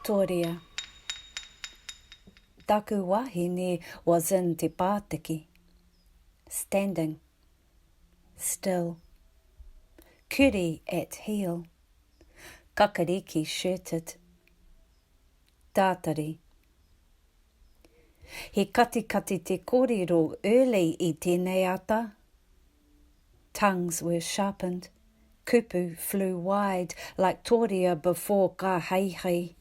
Toria. Taku wahine was in te pātiki. Standing. Still. Kuri at heel. Kakariki shirted. Tātari. He katikati te kōrero early i tēnei ata. Tongues were sharpened. Kupu flew wide like toria before ka heihei.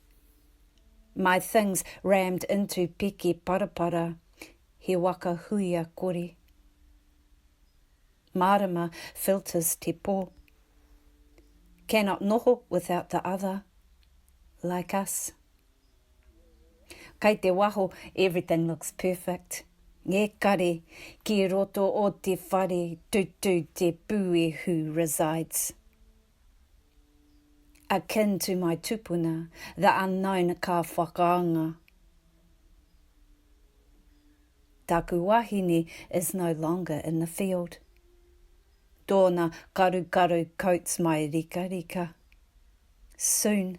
My things rammed into peke parapara, he waka huia kore. Marama filters te pō. Cannot noho without the other, like us. Kei te waho everything looks perfect. Ekari, ki roto o te whare tutu te puehu resides. Akin to my tupuna, the unknown ka whakaanga. Taku wahine is no longer in the field. Tōna karukaru coats my rikarika. Soon,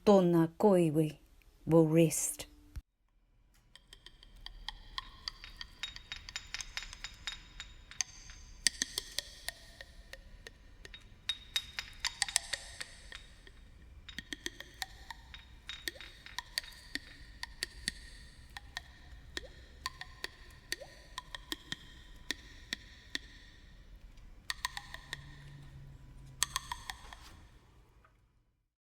tōna koiwi will rest.